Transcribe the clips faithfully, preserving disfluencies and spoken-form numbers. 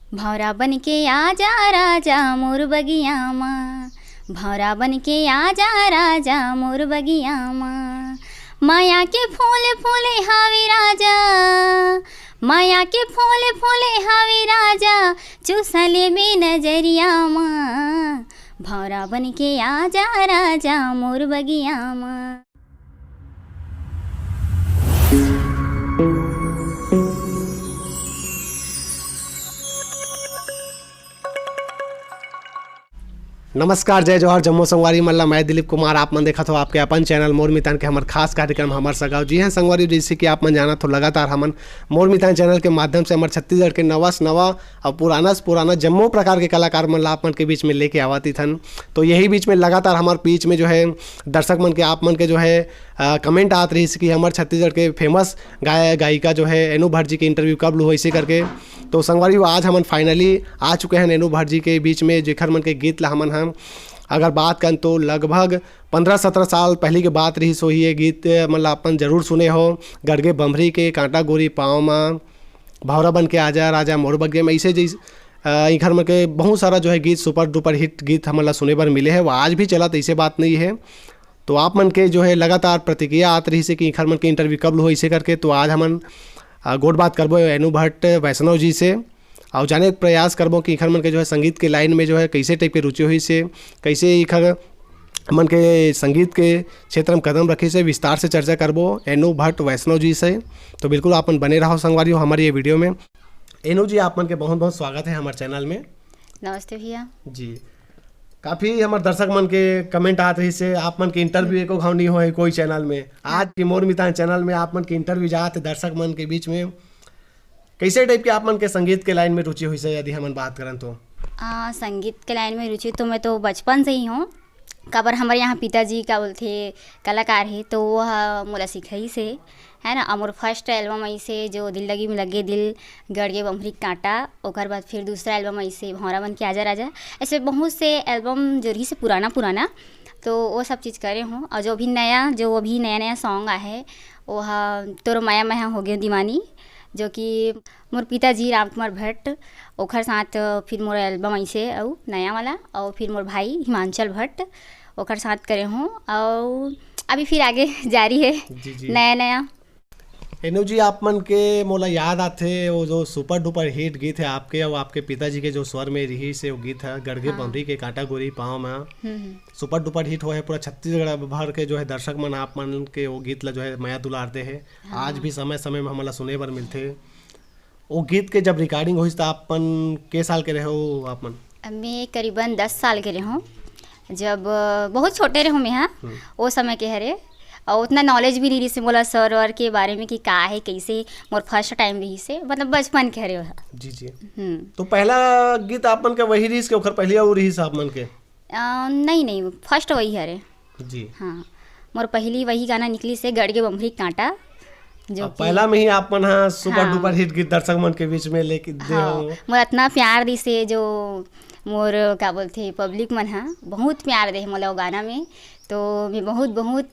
भौरा बन के आजा राजा मोर बगिया मा, भौरा बन के आजा राजा मोर बगिया मा। माया के फूल फूले हावे राजा, माया के फूल फूले हावे राजा, चूसा लेबे नजरिया मा। भौरा बन के आजा राजा मोर बगिया मा। नमस्कार, जय जोहार, जम्मो संगवारी मन ला। मैं दिलीप कुमार, आप मन देखत हो आपके अपन चैनल मोर मितान के हमर खास कार्यक्रम हमर सगाव। जी हाँ संगवारी, जैसे कि आप मन जानत हो, लगातार हमन मोर मितान चैनल के माध्यम से हमर छत्तीसगढ़ के नवा से नवा अउ पुराना से पुराना जम्मो प्रकार के कलाकार मन ला आप मन के बीच में लेके आवत ही थन। तो यही बीच में लगातार हमर बीच में जो है दर्शक मन के, आप मन के जो है कमेंट आत रहिस कि हमर छत्तीसगढ़ के फेमस गाय गायिका जो है एनू भट्ट जी के इंटरव्यू कब लू हो, इसे करके। तो संगवारी हो, आज हमन फाइनली आ चुके हैं एनू भट्ट जी के बीच में, जेखर मन के गीत ला हमन हम अगर बात करन तो लगभग पंद्रह सत्रह साल पहले के बात रहिस होही। ये गीत मन ला अपन जरूर सुने हो, गड़गे बमरी के कांटा गोरी पाँव मा, भौरा बन के आजा राजा मोर बगिया मा, ऐसे जैसे अ, इखर मन के बहुत सारा जो है गीत, सुपर डुपर हिट गीत हमन ला सुने बर मिले है। वो आज भी चलत, ऐसे बात नहीं है। तो आप मन के जो है लगातार प्रतिक्रिया आत रहिस हे कि इखर मन के इंटरव्यू कब लू हो, इसे करके। तो आज हमन अ, गोठ बात करबो एनू भट्ट वैष्णव जी से, अउ जाने के प्रयास करबो कि इखर मन के जो है संगीत के लाइन में जो है कैसे टाइप के रुचि होइस हे, कैसे इखर मन के संगीत के क्षेत्र में कदम रखिस हे, विस्तार से चर्चा करबो एनू भट्ट वैष्णव जी से। तो बिल्कुल आप मन बने रहो संगवारी हो हमारी ये वीडियो में। एनू जी, आप मन के बहुत बहुत स्वागत है हमारे चैनल में। नमस्ते भैया। जी, काफ़ी हमारे दर्शक मन के कमेंट आत रहिस हे, आप मन के इंटरव्यू एको घाव नहीं होए कोई चैनल में। आज के मोर मितान चैनल में आप मन के इंटरव्यू जात हे दर्शक मन के बीच में। कैसे टाइप के आप मन के संगीत के लाइन में रुचि होइस हे, यदि हमन बात करन तो? आ, संगीत के लाइन में रुचि तो मैं तो बचपन से ही हूँ, काबर हमर यहाँ पिताजी का बोलथे कलाकार हे, तो वो ह मोला सिखाइस हे, है ना। और मोर फर्स्ट एल्बम ऐसे जो दिल लगी में लगे दिल, गड़गे बम्हरी कांटा, ओकर बाद फिर दूसरा एल्बम ऐसे भौरा बन के आजा राजा, ऐसे बहुत से एल्बम जो रहिस हे पुराना पुराना, तो वो सब चीज़ करे हूँ। और जो भी नया, जो अभी नया नया सॉन्ग आहे, वो ह तोर माया में हो गए दीवानी, जो कि मोर पिताजी रामकुमार भट्ट, ओखर साथ फिर मोर एल्बम ऐसे अउ नया वाला, और फिर मोर भाई हिमांचल भट्ट, ओखर साथ करे हूँ। और अभी फिर आगे जारी है जी, जी। नया नया। एनू जी, आप मन के मोला याद आथे वो जो सुपर डुपर हिट गीत है आपके और आपके पिताजी के जो स्वर में रहिस हे वो गीत है गड़गे हाँ। बमरी के कांटा गोरी पाँव में। हम्म, हम्म। सुपर डुपर हिट होए हे, पूरा छत्तीसगढ़ भर के जो है दर्शक मन आप मन के वो गीत ला जो है मया दुलार दे हे। हाँ। आज भी समय समय में हमन ला सुने बर मिलथे। वो गीत के जब रिकॉर्डिंग होइस त आप मन के साल के रहे हो आप मन? मैं करीबन दस साल के रहे हूँ, जब अ, बहुत छोटे रहे हूँ मैं, हाँ, हम्म। वो समय के हरे, और उतना नॉलेज भी नहीं रहिस हे मोला सर वर के बारे में कि का है, कैसे, मोर फर्स्ट टाइम रहिस हे, मतलब बचपन के हरे वो। जी, जी। हम्म। तो पहला गीत आप मन के वही रहिस के ओखर पहले और रहिस आप मन के? अ, नहीं, नहीं, फर्स्ट वही हरे। जी। हाँ, मोर पहली वही गाना निकलिस हे गड़गे बम्हरी कांटा, जो अब कि पहला में ही आप मन हा सुपर हाँ। डुपर हिट गीत दर्शक मन के बीच में लेके दे हाँ, हो। मोला इतना प्यार दिस हे जो मोर का बोलथे पब्लिक मन हा बहुत प्यार दे हे मोला वो गाना में, तो मैं बहुत बहुत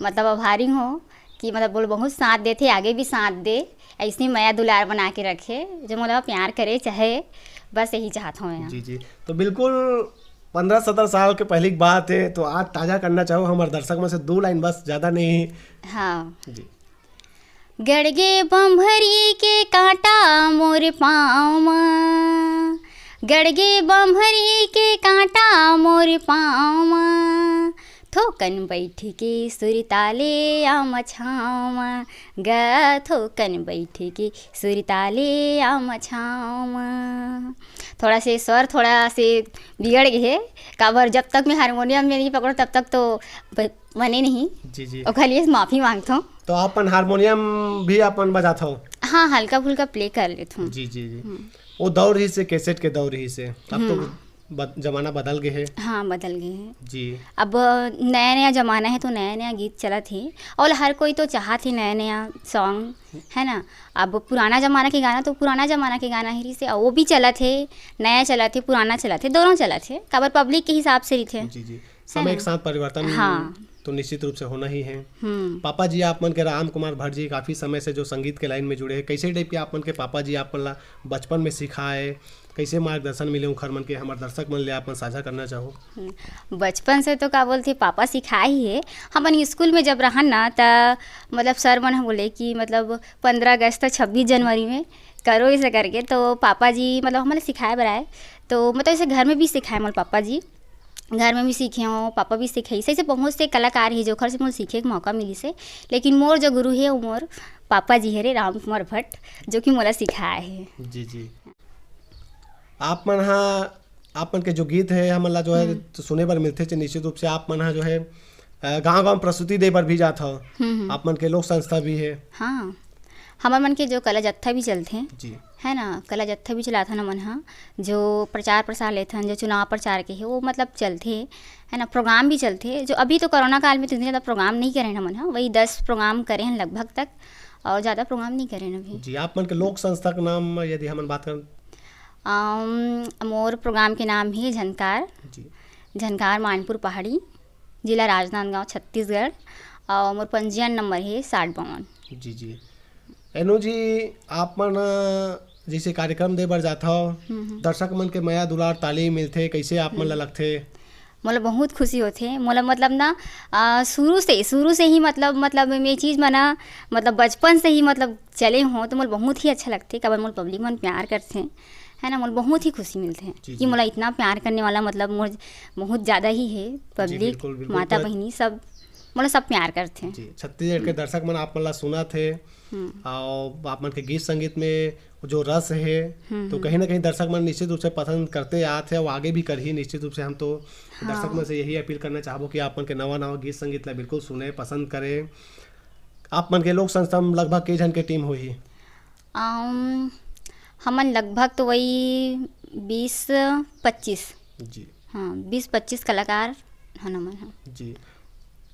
मतलब आभारी हूँ कि मतलब बोल बहुत साथ देथे, आगे भी साथ दे, ऐसने मया दुलार बना के रखे, जो मोला प्यार करे चाहे, बस यही चाहत हूँ मैं। जी, जी। तो बिल्कुल पंद्रह सत्रह साल के पहले की बात है, तो आज ताज़ा करना चाहूँ हमारे दर्शक में से दो लाइन बस, ज़्यादा नहीं। हाँ। जी। गड़गे बम्हरी के कांटा मोर पाँव मा, गड़गे बम्हरी के कांटा मोर पाँव मा, थोकन बैठ के सुरताले आम छाँव मा, ग थोकन बैठ के सुरताले आम छाँव मा। थोड़ा से स्वर थोड़ा से बिगड़ गए हे, काबर जब तक मैं हारमोनियम में नहीं पकड़ो तब तक तो ब-, बने नहीं। जी, जी। ओकर लिए माफी मांगत हूँ। तो अपन हारमोनियम भी अपन बजात हो? हाँ, हल्का फुल्का प्ले कर लेत हूँ। जी, जी, जी। हम्म। वो दौर रहिस हे, कैसेट के दौर रहिस हे, अब तो हम्म। बद-, जमाना बदल गए हे। हाँ, बदल गए हे। जी। अब नया नया जमाना है तो नया नया गीत चलत हे, और हर कोई तो चाहत हे नया नया सॉन्ग, है ना। अब पुराना जमाना के गाना तो पुराना जमाना के गाना ही रहिस हे, और वो भी चलत हे, नया चलत हे, पुराना चलत हे, दोनों चलत हे, काबर पब्लिक के हिसाब से रहिथे। जी, जी। समय ना? एक साथ परिवर्तन हाँ। तो निश्चित रूप से होना ही है। हम्म। पापा जी आप मन के, राम कुमार भट्ट जी, काफ़ी समय से जो संगीत के लाइन में जुड़े हैं, कैसे टाइप के आप मन के पापा जी आप मन ला बचपन में सिखाए, कैसे मार्गदर्शन मिले उखर मन के, हमारे दर्शक मन ले आप मन साझा करना चाहो? हम्म, बचपन से तो का बोलथे, पापा सिखाए ही है। हमन स्कूल में जब रहन ना, त मतलब सर मन ह बोले कि मतलब पंद्रह अगस्त, छब्बीस जनवरी में करो, ऐसे करके। तो पापा जी मतलब हमन ला सिखाए बर आए। तो मतलब ऐसे घर में भी सिखाए मोर पापा जी, घर में भी सीखे हों, पापा भी सिखाइस। ऐसे बहुत से कलाकार हे, जोखर से मोला सीखे के मौका मिलिस हे, लेकिन मोर जो गुरु हे, वो मोर पापा जी हे रे, राम कुमार भट्ट, जो कि मोला सिखाए हे। जी, जी। आप मन हा, आप मन के जो गीत हे, हमन ला जो है, हम्म। तो सुने बर मिलथे, निश्चित रूप से आप मन हा जो है, अ, गांव-गांव प्रस्तुति दे बर भी जात हव। हम्म, हम्म। आप मन के लोक संस्था भी हे। हाँ, हमर मन के जो कला जत्था भी चलथे, जी। है ना, कला जत्था भी चलाथन हमन ह, जो प्रचार प्रसार लेथन, जो चुनाव प्रचार के हे, वो मतलब चलथे, है ना, प्रोग्राम भी चलथे। जो अभी तो कोरोना काल में तो इतने ज़्यादा प्रोग्राम नहीं करे हन हमन ह, वही दस प्रोग्राम करे हन लगभग तक, और ज़्यादा प्रोग्राम नहीं करे हन अभी। जी, आप मन के लोक संस्था के नाम यदि हमन बात करन? अम, मोर प्रोग्राम के नाम हे झनकार, जी। झनकार मानपुर पहाड़ी, जिला राजनांदगांव, छत्तीसगढ़, और मोर पंजीयन नंबर हे साठ बावन। जी, जी। एनू जी, आप मन, अ, जैसे कार्यक्रम दे बर जात हव, हम्म, हम्म। दर्शक मन के मया दुलार ताली मिलथे, कैसे आप मन ला हम्म। लगथे? मोला बहुत खुशी होथे। मोला मतलब ना, अ, शुरू से, शुरू से ही मतलब, मतलब मैं चीज़ में ना, मतलब बचपन से ही मतलब चले हों, तो मोला बहुत ही अच्छा लगथे, काबर मोला पब्लिक मन प्यार करथे, है ना, मोला बहुत ही खुशी मिलथे जी, कि जी। मोला इतना प्यार करने वाला मतलब मोर बहुत ज़्यादा ही हे जी, पब्लिक, बिल्कुल, बिल्कुल। माता तो बहिनी सब, मोला सब प्यार करथे। जी, छत्तीसगढ़ के हम्म। दर्शक मन आप मन ला सुनत हे, हम्म। और आप मन के गीत संगीत में जो रस हे, हम्म, तो हम्म। कहीं ना कहीं दर्शक मन निश्चित रूप से पसंद करते आत हे और आगे भी करही निश्चित रूप से। हम तो हाँ। दर्शक मन से यही अपील करना चाहबो कि आप मन के नवा नवा गीत संगीत ला बिल्कुल सुने, पसंद करे। आप मन के लोक संस्था में लगभग के झन के टीम होही? अम, हमन लगभग तो वही बीस पच्चीस। जी। हाँ, बीस पच्चीस कलाकार हन हमन ह। जी।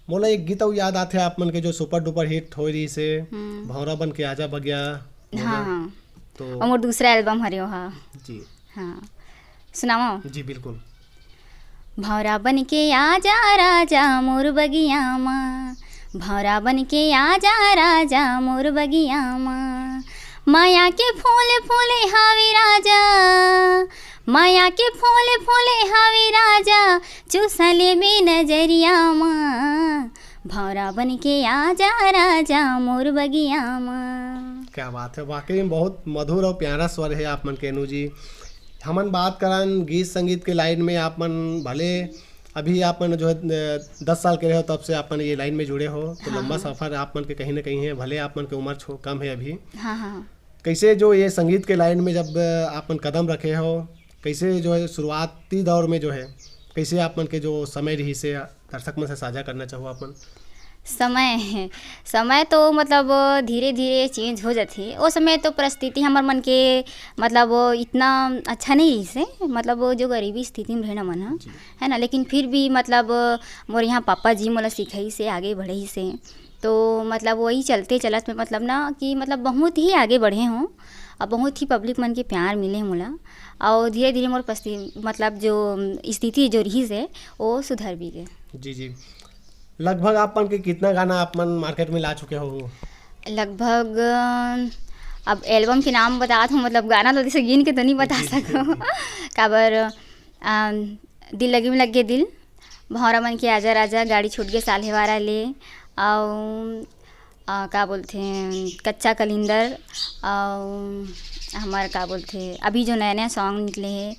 मोला एक गीत अउ याद आथे आप मन के, जो सुपर डुपर हिट होय रहिस हे, हम्म। भौंरा बन के आजा बगिया। हाँ, मोला हाँ। तो और मोर दूसरा एल्बम हरे ओहा। जी। हाँ, सुनावा? जी, बिल्कुल। भौंरा बन के आजा राजा मोर बगिया मा, भौंरा बन के आजा राजा मोर बगिया मा। माया के फूल फूले हावे राजा, माया के फूल फूले हावे राजा, चूसा लेबे नजरिया मा। भौंरा बन के आजा राजा मोर बगिया मा। क्या बात है, वाकई में बहुत मधुर और प्यारा स्वर है आप मन के, एनू जी। हमन बात करन गीत संगीत के लाइन में, आप मन भले अभी आप मन जो है, अ, दस साल के रहे हो, तब से आप मन ये लाइन में जुड़े हो, तो हाँ, लंबा हाँ। सफर आप मन के कहीं ना कहीं है, भले आप मन के उम्र छो-, कम है अभी। हाँ, हाँ। कैसे जो ये संगीत के लाइन में जब, अ, आप मन कदम रखे हो, कैसे जो है शुरुआती दौर में जो है, कैसे आप मन के जो समय रहिस हे, दर्शक मन से साझा करना चाहो आप मन? समय, समय तो मतलब धीरे-धीरे चेंज हो जाथे। ओ समय तो परिस्थिति हमर मन के मतलब इतना अच्छा नहीं रहिस हे, मतलब जो गरीबी स्थिति में रहे ना मन ह, जी। है ना? लेकिन फिर भी मतलब मोर यहाँ पापा जी मोला सिखाइस हे, आगे बढ़ाइस हे। तो मतलब वही चलते चलत में मतलब ना कि मतलब बहुत ही आगे बढ़े हों, अब बहुत ही पब्लिक मन के प्यार मिले मोला, और धीरे-धीरे मोर पस्ती-, मतलब जो स्थिति जो रहिस हे, वो सुधर भी गे। जी, जी। लगभग आप मन के कितना गाना आप मन मार्केट में ला चुके हो? लगभग, अब एल्बम के नाम बतात हूँ, मतलब गाना तो जैसे गिन के तो नहीं बता जी, जी, सकूँ। जी। काबर, अम, दिल लगी में लग गे दिल, भौंरा बन के आजा राजा, गाड़ी छूट गे साल्हेवारा ले, अउ, अ, का बोलथे, कच्चा कलिंदर, अउ हमर का बोलथे, अभी जो नया-नया सॉन्ग निकले हे,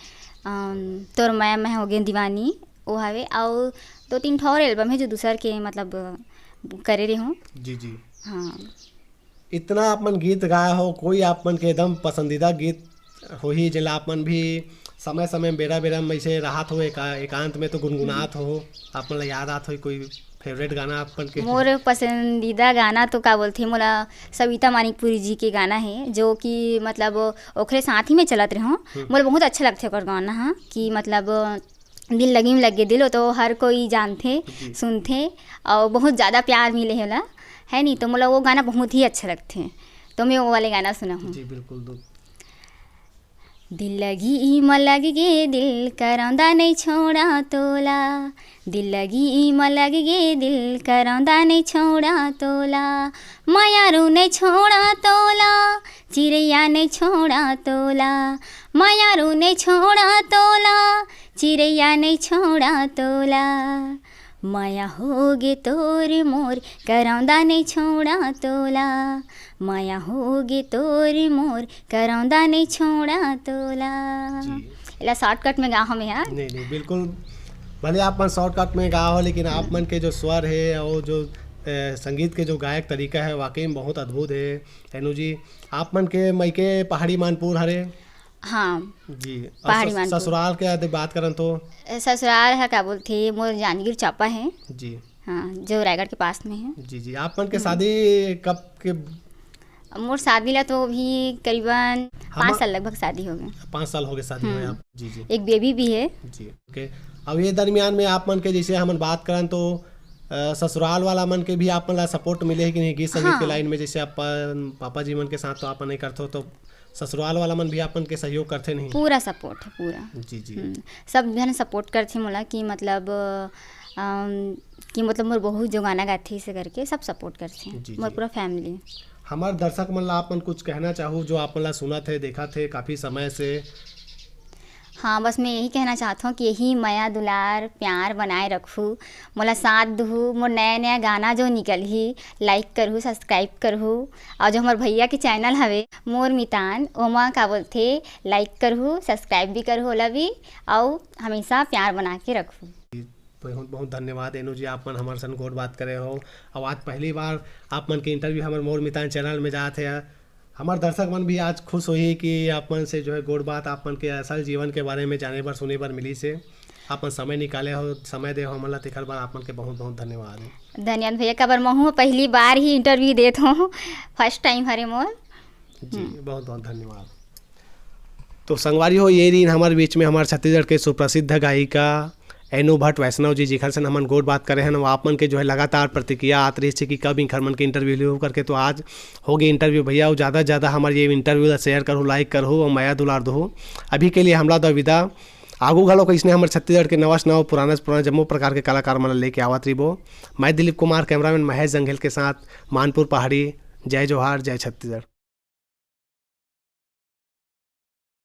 अम, तोर मया में हो गे दीवानी, वो हवे, अउ दो तीन ठो और एल्बम हे जो दूसर के मतलब करे रहे हों। जी, जी। हाँ। इतना आप मन गीत गाए हो, कोई आप मन के एकदम पसंदीदा गीत होही, जेला आप मन भी समय-समय में, बेरा-बेरा में ऐसे राहत हो एका-, एकांत में तो गुनगुनात हो, आप मन ला याद आत होही कोई फेवरेट गाना आप मन के? मोर पसंदीदा गाना तो का बोलथे, मोला सविता मानिकपुरी जी के गाना हे, जो कि मतलब ओखरे साथ ही में चलत रहे हों। हम्म। मोला बहुत अच्छा लगथे ओकर गाना ह, कि मतलब दिल लगी में लग गे दिल, वो तो हर कोई जानथे, जी। सुनथे, और बहुत ज़्यादा प्यार मिले हे ओला, है नी? तो मोला वो गाना बहुत ही अच्छा लगथे, तो मैं वो वाले गाना सुना हूँ। जी, बिल्कुल, दो। दिल लगी ई म लग गे दिल, करौंदा नहीं छोड़ा तोला। दिल लगी ई म लग गे दिल, करौंदा नहीं छोड़ा तोला। मयारू नहीं छोड़ा तोला, चिरैया नहीं छोड़ा तोला। मयारू नहीं छोड़ा तोला, चिरैया नहीं छोड़ा तोला। मया होगे तोर मोर, करौंदा नहीं छोड़ा तोला। मया होगे तोर मोर, करौंदा नहीं छोड़ा तोला। जी। एला शॉर्टकट में गा हमें यार। नहीं, नहीं, बिल्कुल। भले आप मन शॉर्टकट में गा हो, लेकिन आप मन के जो स्वर है और जो, ए, संगीत के जो गायक तरीका है, वाकई में बहुत अद्भुत है। एनू जी, आप मन के मइके पहाड़ी मानपुर हरे? हाँ। जी। और पहाड़ी सस-, मानपुर। ससुराल के यदि बात करन तो? ए, ससुराल है, का बोलथे, मोर जांजगीर चांपा है। जी। हाँ, जो रायगढ़ के पास में है। जी, जी। आप मन के हम्म। शादी कब के? मोर शादी ला तो अभी करीबन हम पाँच साल लगभग शादी हो गए। पाँच साल हो गए शादी हुए हम्म। आप? जी, जी। एक बेबी भी है। जी, ओके। अब ये दरमियान में आप मन के जैसे हमन बात करन तो, अ, ससुराल वाला मन के भी आप मन ला सपोर्ट मिले है कि नहीं गीत संगीत के हाँ। लाइन में? जैसे अपन पापा जी मन के साथ तो आप मन नहीं करते हो, तो ससुराल वाला मन भी आप मन के सहयोग करथे नहीं? पूरा सपोर्ट है, पूरा। जी, जी। हम्म, सब झन सपोर्ट करथे मोला कि मतलब, अम, कि मतलब मोर बहू जो गाना गाथे, इसे करके सब सपोर्ट करथे, जी, मोर जी। पूरा फैमिली। हमार दर्शक मन ला आप मन कुछ कहना चाहू, जो आप मन ला सुनत हे, देखत हे काफ़ी समय से? हाँ, बस मैं यही कहना चाहत हूँ कि यही मया दुलार प्यार बनाए रखू, मोला साथ दहू, मोर नया नया गाना जो निकलही, लाइक करहू, सब्सक्राइब करहू, और जो हमार भैया के चैनल हवे मोर मितान, ओमा का बोलथे, लाइक करहू, सब्सक्राइब भी करहू ओला भी, और हमेशा प्यार बना के रखू। बहुत, बहुत धन्यवाद एनू जी, आप मन हमर सन गोठ बात करे हो। और आज पहली बार आप मन के इंटरव्यू हमर मोर मितान चैनल में जात हे। हमर दर्शक मन भी आज खुश होही कि आप मन से जो है गोठ बात, आप मन के असल जीवन के बारे में जाने बर, सुने बर मिलिस हे। आप मन समय निकाले हो, समय दे हो हमन ला, तेकर बर आप मन के बहुत, बहुत धन्यवाद हे। धन्यवाद भैया, काबर महू पहली बार ही इंटरव्यू देत हूँ, फर्स्ट टाइम हरे मोर। जी, हम्म। बहुत, बहुत धन्यवाद। तो संगवारी हो, ये रहिन हमर बीच में हमर छत्तीसगढ़ के सुप्रसिद्ध गायिका एनू भट्ट वैष्णव जी, जिखर से हमन गोठ बात करे हन। वो आप मन के जो है लगातार प्रतिक्रिया आत रहिस हे कि कब इंखर मन के इंटरव्यू लेहू करके। तो आज हो गए इंटरव्यू भैया, और ज़्यादा से ज़्यादा हमर ये इंटरव्यू ला शेयर करहू, लाइक करहू और मया दुलार दहू। अभी के लिए हमला दो विदा। आगू घलो कइसने हमर छत्तीसगढ़ के नवा से नवा, पुराना से पुराना जम्मो प्रकार के कलाकार मन ला लेके आवत रहिबो। मैं दिलीप कुमार, कैमरामैन महेश जंघेल के साथ मानपुर पहाड़ी। जय जोहार, जय छत्तीसगढ़।